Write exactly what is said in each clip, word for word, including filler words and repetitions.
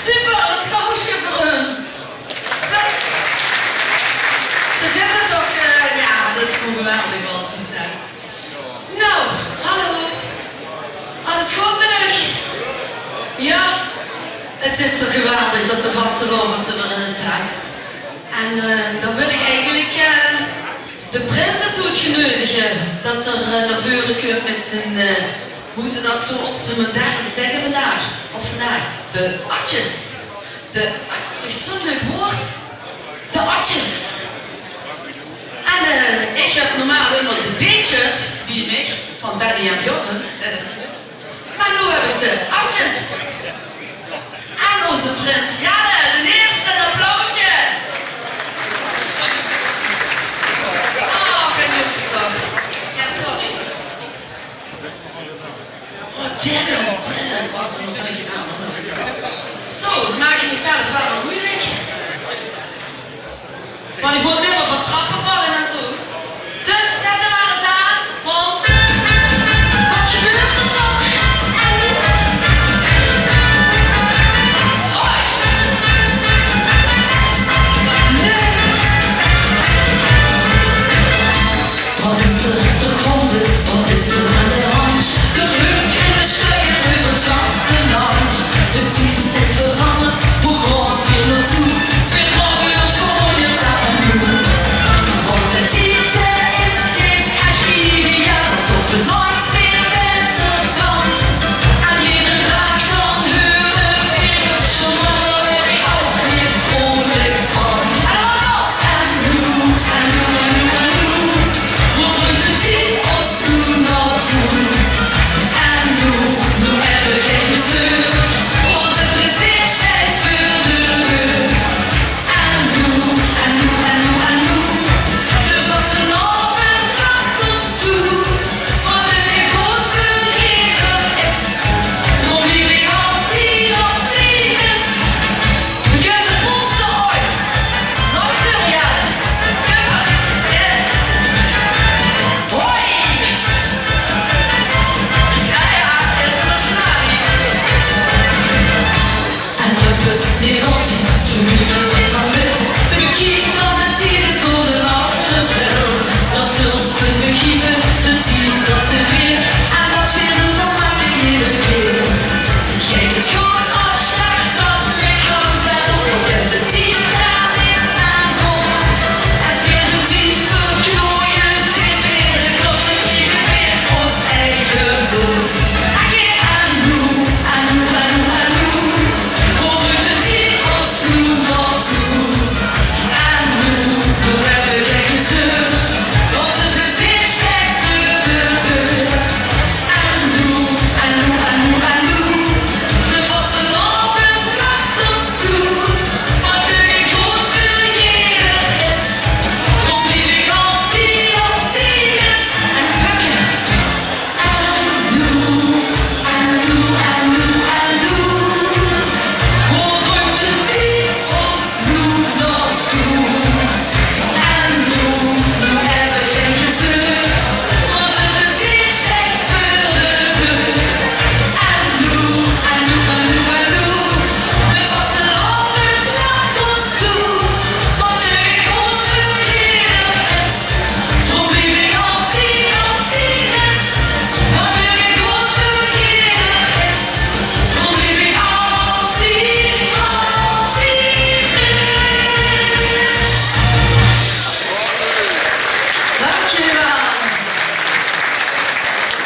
Super, ein applausje veur hun. Ze zitte toch, eh, jao, det is gewoen geweldig altied, hè. Nou, hallo. Alles good mit uch? Jao, het is toch geweldig det de vastelaovend d'r weer is, hè. En, eh, dan wil ich eigelik, eh, de prins ins oetgeneudig det d'r, eh, nao veure kump mit zien, eh, wie ze det zo op zien modern zègke vandaag. Of vandaag, de atjes. De atjes, is zoe'n leuk waord. De atjes. En, eh, ich höb normaal ummer de beetjes bie mich, van Benny en Bjorn. Mer noe höb ich de atjes. En ózze prins Jelle, d'n ierste, ein applausje. Oh, kan neet toch. Jao, sorry. Oh, Dylan, Dylan. Zo, dan maak ich 't mich zelf waal weer meujelik. Want ich mót neet mier van trappe valle en zo. Dus zèt 'm mer ins aan, want waat gebeurt d'r toch? En noe? Hoi! Leuk! Waat is d'r toch gaonde? Waat is d'r aan de handj? D'r hungk in de sjleier euver 't ganse landj. De tied is verangerd, wo gaon veer nao toe? Veer vraoge ós verwónderd aaf en toe. Want de tied, dae is neet ech ideaal, alsof 't noeits mie baeter kan. En eder daag dan heure veer 't journaal. Dao weure veer ouch neet vreulik van. En noe, en noe, en noe, en noe. Wo bringk de tied ós noe nao toe? En noe, noe effe gein gezeur, want 't plezeer sjteit veur de deur. En noe, en noe, en noe, en noe. De vastelaovend lach ós toe, want 't is good veur eder is. Daorum blief ich altied optimist. Veer kónne de pomp zo, hoi. Nog ins, Jelle. Kóm mer. Jelle. Hoi. Jao, jao, internationaal. En löp 't neet altied zoe wie me det dan wil, bekiek dan de tied ins door 'nen anger bril. Dan zöls se begripe, de tied, det zeen veer. En waat veer d'r van make eder kier. Geis se good aafsjlaag, dan lik vanzelf op de tied, gaar niks aan doon. Es veer de tied verknoeie, zeen veer de klok, kriege veer ós eige loon. Ach, en noe, en noe, en noe, en noe. Wo bringk de tied ós noe nao toe? En noe, noe effe gein gezeur, want 't plezeer sjteit veur de deur. En noe, en noe, en noe, en noe. De vastelaovend lach ós toe, want 't is good veur eder is. Daorum blief ich altied optimist. En noe, en noe, en noe, en noe. Wo bringk de tied ós noe nao toe? En noe, noe effe gein gezeur, want 't plezeer sjteit veur de deur. En noe, en noe, en noe, en noe. De vastelaovend lach ós toe, want 't is good veur eder is. Daorum blief ich altied optimist, want 't is good veur eder is. Daorum blief ich altied optimist. Dankjewel.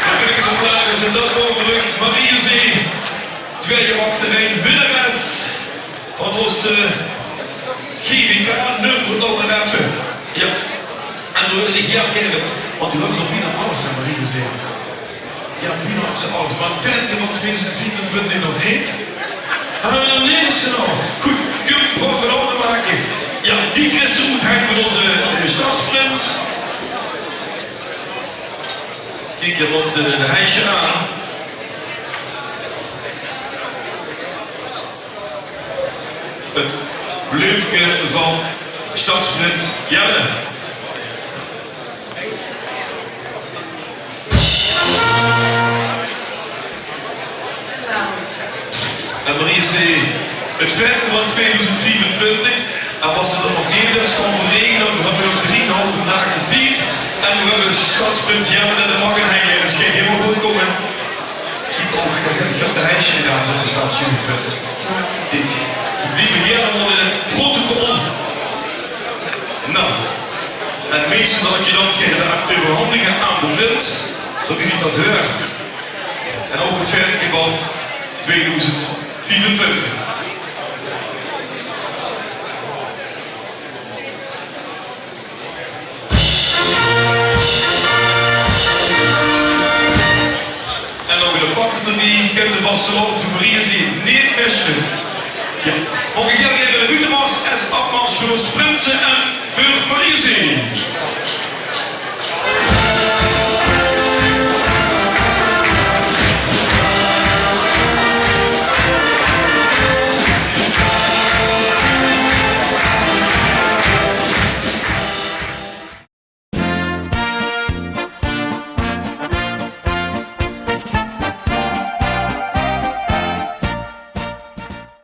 En mit de applaus en det moge v'r Marie Zee, twiede achterein, winnares van ós, eh, G W K nummer, nog mer effe. Jao. En dan wil ich hieël gaer, want doe höbs al bienao alles, hè, Marie Zee. Jao, bienao alles. Mer 't filmke van twieëdoezend viefentwintig nog neet. Hallo, leef ze nog. Good, kónne v'r 't volgende make? Jao, die kriss se oet de henj van ózze, eh, stadsprins. Kiek, hie mót, eh, de henj aan. 't Bleumke van stadsprins Jelle. Zee, 't fête van tweedoezend viefentwintig. En es 't nog neet is, kan veur rege, dan höbbe v'r nog drieënhalve daag de tied. En v'r höbbe de sjtadsprins Jelle en de Maggenhenger. Dus 't geit hielemaol good kómme. Kiek, ouch, ich höb de hesje gedaon veur de sjtadsjeugdprins. Kiek, ze blieve hielemaol in 't protocol. Noe, 't meeste van 't adjudant geit 't euverhandige aan de prins, zoewie zich dat huuert. En ouch 't fête van tweedoezend viefentwintig. En ouch de pakke d'rbie, kint de vastelaovend veur Mariezee neet misse. Jao. Maag ich hiel gaer de Rutemars es apmars veur ós prinse en veur Mariezee.